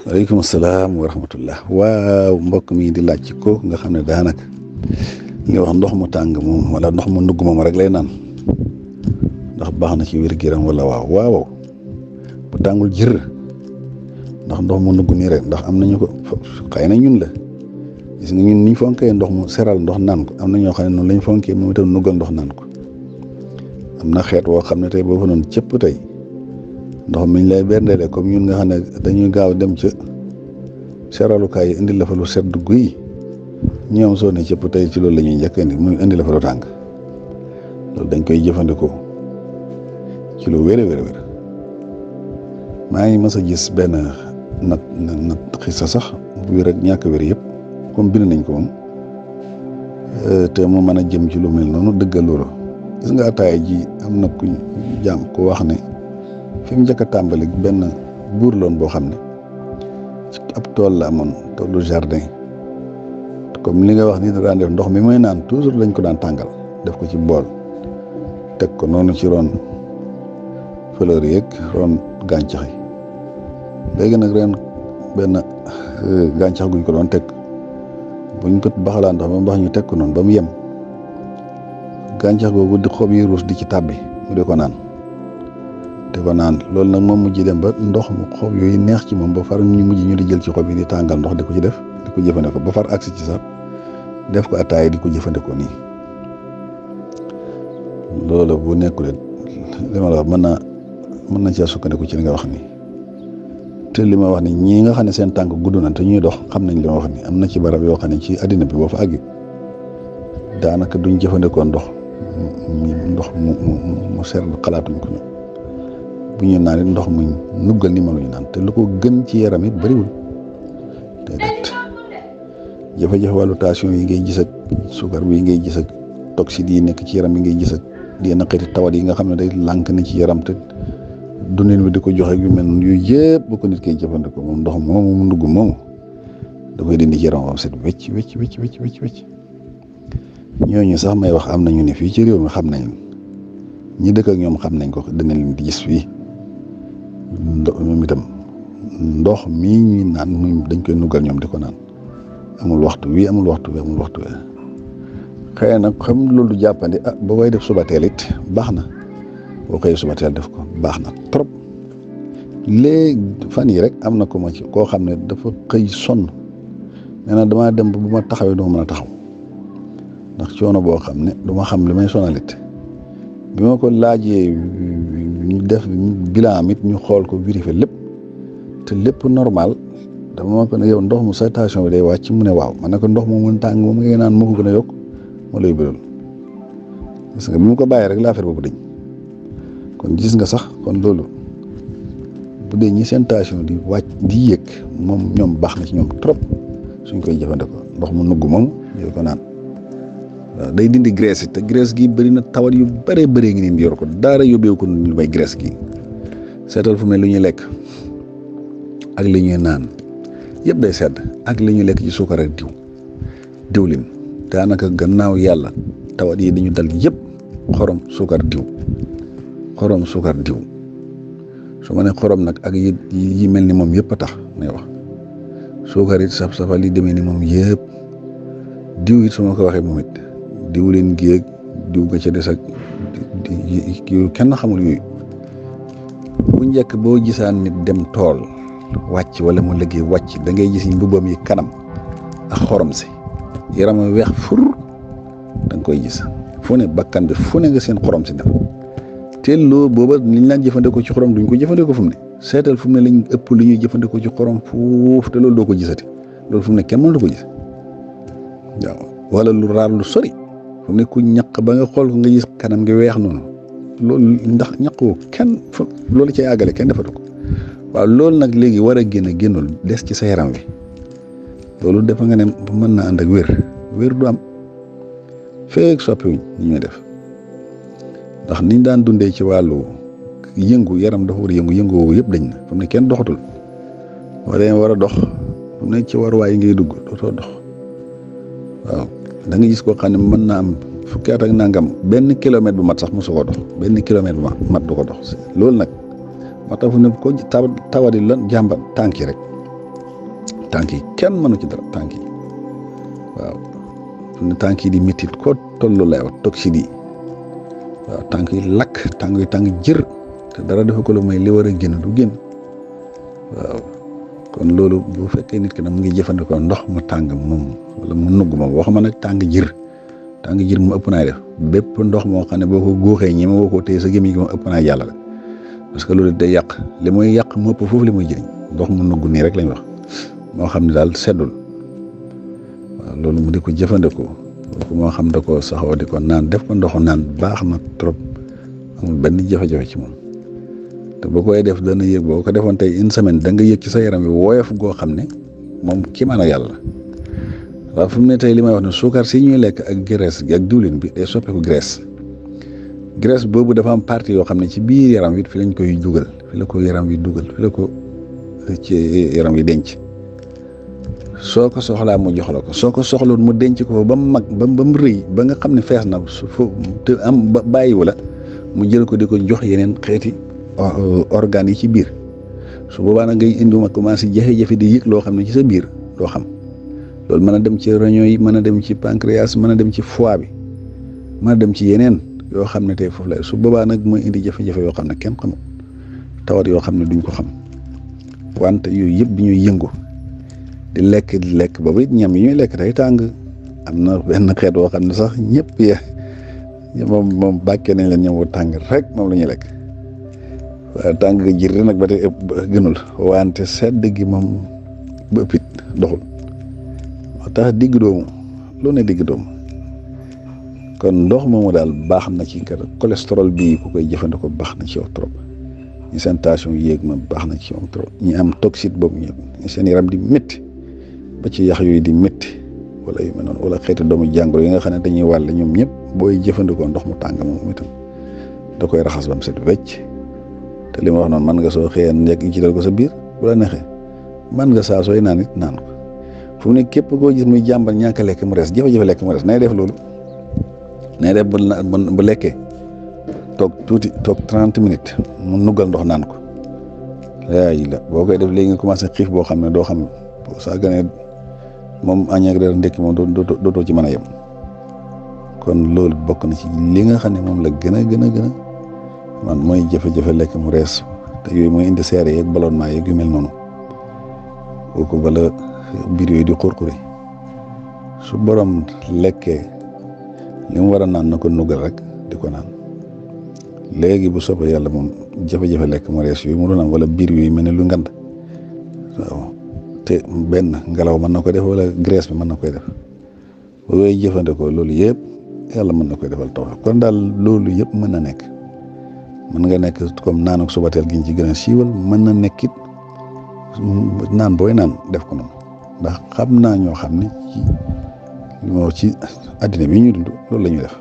waaleykum salaam wa rahmatullah. waaw mbokk mi di laaj ci kooku nga xam ne daanaka li nga wax ndox mu tàng moom wala ndox mu nugg moom rek lay naan ndax baax na ci wér-gu-yaram wala waaw bu tàngul jër ndax ndox mu nugg nii rek ndax am nañu ko xëy na ñun la gis nga ñun niñ fonkee ndox mu seral ndox naan ko am na ñoo xam ne noonu lañ fonkee moom itam nuggal ndox naan ko am na xeet woo xam ne tey boo fa noonu cëpp tey ndox miñ lay berndeele comme ñun nga xam ne dañuy gaaw dem ca seralukaay yi indi la fa lu sedd guy ñoom soo ne cëpp tey ci loolu la ñuy njëkk indi muy indi la fa lu tàng loolu dañ koy jëfandikoo ci lu wér maa ngi mës a gis benn nat xisa sax bu wér ak ñàkk wér yëpp comme bind nañ ko moom te mu mën a jëm ci lu mel noonu dëggal loolu gis nga ataaya ji am na ku jaam ku wax ne fi mu njëkk a tàmbali benn buur loon boo xam ne ci ab tool la amoon toolu jardin comme li nga wax ni da daan def ndox mi mooy naan toujours lañ ko daan tàngal def ko ci bool teg ko noonu ci ron fleur yeeg ron gàncax yi léegi nag ren benn gàncax guñ ko doon teg buñ ko baxalaan ndox ba mu bax ñu teg ko noonu ba mu yem gàncax googu di xob yi ruus di ci tàbbi mu di ko naan loolu nag moom mujj dem ba ndox mu xob yooyu neex ci moom ba far ñu mujj ñu di jël ci xob yi di tàngal ndox di ko ci def di ko jëfandikoo ba far agsi ci sax def ko ataay di ko jëfandikoo nii loolu bu nekkul li ma la wax mën na cee sukkandiku ci li nga wax nii te li ma wax ni ñii nga xam ne seen tànk gudd na te ñuy dox xam nañ li ma wax ni am na ci barab yoo xam ne ci àddina bi boo fa àggi daanaka duñ jëfandikoo ndox mu seer xalaatuñ ko ñu bu ñu naan it ndox mu nuggal ni mënuñu naan te lu ko gën ci yaram it bëriwul te jafe-jafe wàllu tension yi ngay gis ak suukar bi ngay gis ak toxines yi nekk ci yaram yi ngay gis ak di naqari tawat yi nga xam ne day lànk na ci yaram te dundin bi di ko joxe yu mel noonu yooyu yëpp bu ko nit koy jëfandikoo moom ndox moomu mu nugg moomu da koy dindi ci yaram moom set wecc ñooñu sax may wax am nañu ne fii ci réew mi xam nañ ñi dëkk ak ñoom xam nañ ko dana leen di gis fii ñoom itam ndox mii ñuy naan muy dañ koy nuggal ñoom di ko naan amul waxtu wi xëy na xam loolu jàppandi ba koy def suba teel it baax na boo koy suba teel def ko baax na trop léegi fan yi rek am na ko ma ci koo xam ne dafa xëy sonn nee na damaa dem ba bu ma taxawee duma mën a taxaw ndax coono boo xam ne du ma xam li may sonalit bi ma ko laajee ñu def bilan it ñu xool ko vérifier lépp te lépp normal dama ma ko ne yow ndox mu sa tension bi day wàcc mu ne waaw ma ne ko ndox mu mën tàng moom ngay naan moo ko gën a yokk moo lay bëral gis nga bi mu ko bàyyi rek la affaire boobu dañ kon gis nga sax kon loolu bu dee ñi seen tension di wàcc di yëg moom ñoom baax na ci ñoom trop suñ koy jëfandikoo ndox mu nugg moom ñu ko naan waaw day dindi graisse te graisse gi bëri na tawat yu bëree ngi nii yor ko daara yóbbeewu ko lu may graisse gi seetal fu mu ne lu ñuy lekk ak li ñuy naan yëpp day sedd ak li ñuy lekk ci suukar ak diwlin daanaka gannaaw yàlla tawat yi dañu dal yëpp xorom suukar diw su ma ne xorom nag ak yi mel ni moom yëpp a tax may wax suukar it safal yi demee ni moom yëpp diw it su ma ko waxee moom it diwlin géeg diw nga ca des ak kenn xamul yooyu bu njëkk boo gisaan nit dem tool wàcc wala mu liggéey wàcc da ngay gis mbubbam yi kanam ak xorom si yaram weex fur da nga koy gis fu ne bakkan bi fu ne nga seen xorom si def te loolu booba liñ laan jëfandikoo ci xorom duñ ko jëfandikoo fu mu ne seetal fu mu ne lañ ëpp li ñuy jëfandikoo ci xorom foofu te loolu doo ko gisati loolu fu mu ne kenn mënu ko gis waaw wala lu raar lu sori fu mu ne ku ñaq ba nga xool ko nga gis kanam gi weex noonu loolu ndax ñaqoo kenn loolu cay àggale kenn defatu ko waaw loolu nag léegi war a génnul des ci sa yaram wi loolu defa nga ne mën na ànd ak wér du am feek soppiwuñ ñi ñuy def ndax niñ daan dundee ci wàllu yëngu yaram dafa war a yëngu woowu yëpp dañ na fu mu ne kenn doxatul war a dox fu mu ne ci waruwaay yi ngay dugg dootoo dox waaw da nga gis koo xam ne mën naa am fukki at ak nangam benn kilomètre bu mat sax mosu ko dox benn kilomètre bu mat du ko dox loolu nag moo tax fu ne ko tawadi lan jàmbat tànk yi rek tànk yi kenn mënu ci dara tànk yi waaw ne tànk yi di méttit ko tollu lay wax toxide yi waaw tànk yi lakk tànk yi tàng jër te dara dafa ko lu may li war a génn du génn waaw kon loolu bu fekkee nit ki nag mu ngi jëfandikoo ndox mu tàng moom wala mu nugg moom waxuma nag tàng jër mu ëpp naay def bépp ndox moo xam ne boo ko góoxee ñi ma woo ko téye sa gémmiñ gi moom ëpp naa jàllale parce que loolu day yàq li muy yàq mu ëpp foofu li muy jëriñ ndox mu nugg nii rek lañ wax moo xam ne daal seddul waaw loolu mu di ko jëfandikoo moo xam da ko saxoo di ko naan def ko ndoxu naan baax na trop amul benn jafe-jafe ci moom te boo koy def dana yëg boo ko defoon tey une semaine da nga yëg ci sa yaram wi woyof goo xam ne moom kii maanaam yàlla waaw fu mu ne tey li may wax ne suukar si ñuy lekk ak graisse gi ak diwlin bi day soppeeku graisse boobu dafa am partie yoo xam ne ci biir yaram wi fi lañ koy dugal fi la ko yaram wi dugal fi la ko ci yaram wi denc soo ko soxlaa mu jox la ko soo ko soxloon mu denc ko ba mu mag ba mu rëy ba nga xam ne fees na su te am ba bàyyiwu la mu jël ko di ko jox yeneen xeeti organes yi ci biir su boobaa nag ngay indi ma commencé jafe-jafe di yëg loo xam ne ci sa biir doo xam loolu mën a dem ci réunion yi mën a dem ci pancréas mën a dem ci foie bi mën a dem ci yeneen yoo xam ne tey foofu la su boobaa nag mooy indi jafe-jafe yoo xam ne kenn xamul tawat yoo xam ne duñ ko xam wante yooyu yëpp bi ñuy yëngu di lekk boobu it ñam yi ñuy lekk day tàng am na benn xeet woo xam ne sax ñëpp moom bàkkee nañ leen ñam wu tàng rek moom la ñuy lekk waaye tàng ga jir nag ba tey ëpp gënul wante sedd gi moom ba ëppit doxul moo tax digg doomu lu ne digg doomu kon ndox moomu daal baax na ci kër cholestérol bii ku koy jëfandikoo baax na ci yow trop ñi seen tension yéeg ma baax na ci yow trop ñi am toxite boobu ñëpp ñi seen yaram di métti ba ci yax yooyu di métti wala yu mel noonu wala xeeti doomu jàngoro yi nga xam ne dañuy wàll ñoom ñëpp booy jëfandikoo ndox mu tàng moom itam da koy raxas ba mu set wecc te li ma wax noonu mën nga soo xëyee njëkk ci dal ko sa biir bu la neexee mën nga saa sooy naan it naan ko fu mu ne képp koo gis muy jàmbal ñàkk lekk mu res jafe-jafe lekk mu res nay def loolu nay def bu lekkee toog 30 minutes mu nuggal ndox naan ko laay la boo koy def léegi nga commencé xiif boo xam ne doo xam saa gane moom añ ak reer ndekki moom dootoo ci mën a yem kon loolu bokk na ci li nga xam ne moom la gën a man mooy jafe-jafe lekk mu rees te yooyu mooy indi seere yeeg ballonnement yeeg yu mel noonu kooku bala biir yooyu di xurxuri su borom lekkee li mu war a naan na ko nugal rek di ko naan léegi bu soobee yàlla moom jafe-jafe lekk mu rees yooyu mu doon am wala biir yooyu mel ne lu ngand waaw te benn ngelaw mën na ko def wala graisse bi mën na koy def yooyu jëfandikoo loolu yëpp yàlla mën na koy defal taw kon daal loolu yëpp mën na nekk mën nga nekk comme naan ak subateel gi ñu ci gën a siiwal mën na nekkit naan booy naan def ko noonu ndax xam naa ñoo xam ne ci àddina bi ñu dund loolu la ñuy def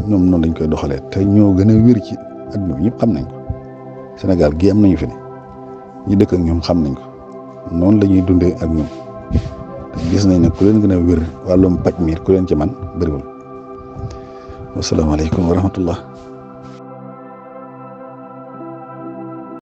ñoom noonu lañ koy doxalee te ñoo gën a wér ci àddina bi ñëpp xam nañ ko Sénégal gii am nañu fi ne ñu dëkk ak ñoom xam nañ ko noonu la ñuy dundee ak ñoom te gis nañ ne ku leen gën a wér wàllum paj miir ku leen ci man bëriwul wasalaamaaleykum wa rahmatullah